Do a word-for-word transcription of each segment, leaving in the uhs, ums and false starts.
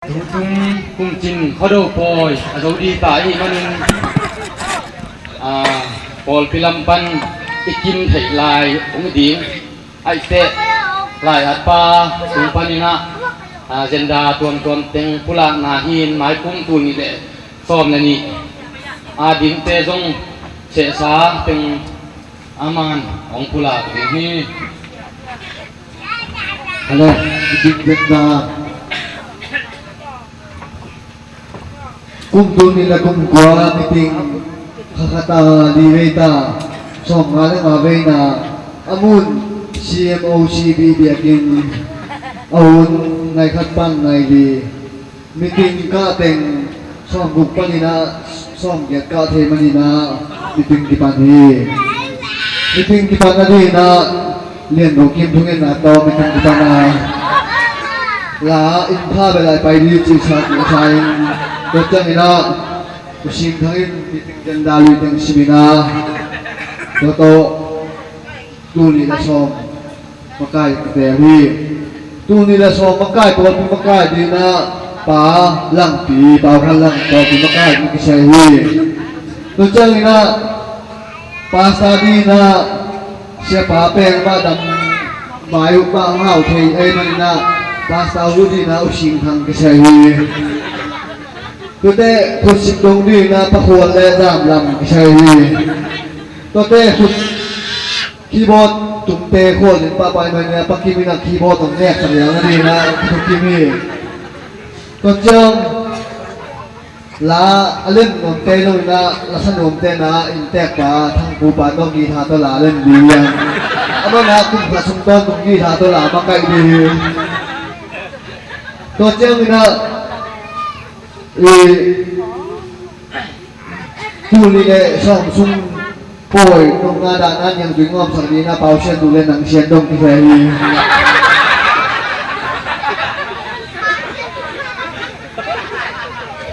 Tutung kumcin Khuado pawi a zo dita ahih manin, aa, pawlpi lam pan i kim theih lai ung ding. Aih teh, lai-atpa tung panin ah, aa, agenda tuamtuam teng pulakna hi-in, maikum tul nih le sawm le nih a dingte zong sehsa teng a man hong pulak ding hi. Hello, i ding ding na. Kum tul nih le kum kua meeting kha khat a li vei ta, sawmnga le nga veina a mun C M O C B biakinn a hun ngai khat pan ngai li. Meeting kah teng sawmguk panin ah sawmgiat kah thei manin ah meeting kipan hi. Meeting kipan nadingin ah Lian Lo Kim thungetna tawh meeting kipan a, la in pha bel a pai ding ci sa, ci sa in, tua ciangin ah U Sing Thang in meeting agenda lui teng sim in ah, tua tawh tul nih le sawm makai kitel hi. Tul nih le sawm makai, pawlpi makai dingin ah Pa Langpi, Pa Khan Lang pawlpi makai ding kisai hi. Tua ciangin ah pastor dingin ah Siapa Peng mah dam vai uh mah hau thei ahih manin ah pastor uh dingin ah U Sing Thang kisai hi. Tuate khutsip dong dingin ah Pa Khual le Zam Lam kisai hi. Tuate khut keyboard tumte khual in pahpah ahih manin ah Pa Kim in ah keyboard hong nek sa liang a dingin ah Pa Kim hi. Tua ciang la a lem nuamte zongin ah la sa nuamte in ah innteekpa Thang Pu pa tawh guitar tawh la lem ding hi. Amah in ah kum khat sung tawntung guitar tawh la makaih ding hi. Tua ciangin ah i tul nih le sawm sung pawi nong na dan a niang tui ngawmsak dingin ah Pau Sian tu le Nang Sian dong kisai hi.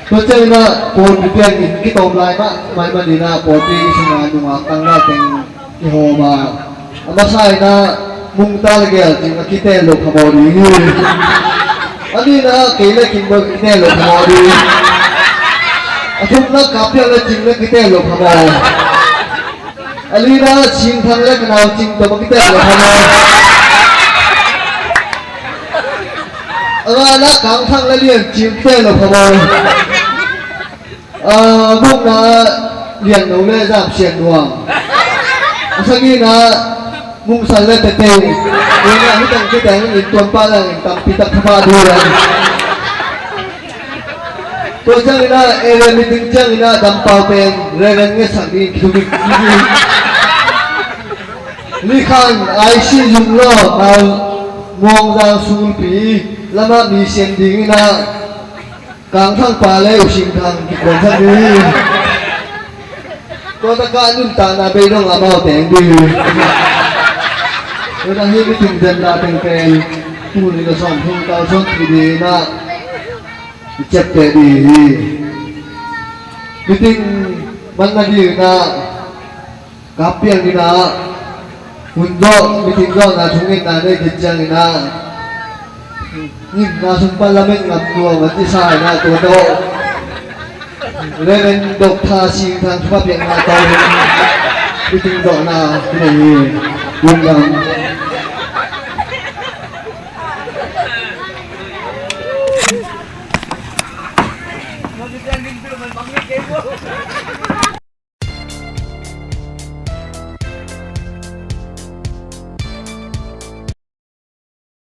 Tua ciangin ah pawlpi pian in kitawm lai mah mai manin ah pawlpi sungah nungak tang lai teng kihawm a, a masa in ah Mungta le Gel Cing a kitel loh phamawh ding hi. A nihna ah kei le Kim Bawi kitel loh phamawh ding. A thumna ah Kap Piang le Cing le kitel loh phamawh. A lina ah Sing Thang le ka nau Cing Tom a kitel loh phamawh. A ngana ah Kang Thang le Lian Cing kitel loh phamawh. A gukna ah Lian No le Zam Sian Nuam. A sagihna ah Mung San le Tete. Ina hi tang kiteng in tuan pah leng in tampi tak thupha ding hi. Tua ciangin ah area meeting ciangin ah dampau pen Reverend ngetsak ding kithukim. Likhan I C Zung Law Nau Muang Zang Sulpi lamah mi sian dingin ah Kang Thang pa le U Sing Thang kikuansak ding hi. Tua takah nuntakna bei dong amau teng ding hi. Tua tang hi meeting agenda teng pen tul nih le sawm thum tal sawm pi dingin ah i ciapteh ding hi. Meeting man nadingin ah Kap Piang in ah hun zawh, meeting zawhna thungetna nei khit ciangin ah ngimna sung pan lamet ngam nuam a cisa in ah tua tawh Reverend Doctor Sing Thang thupha piakna tawh meeting zawhna nei hi. Lungdam.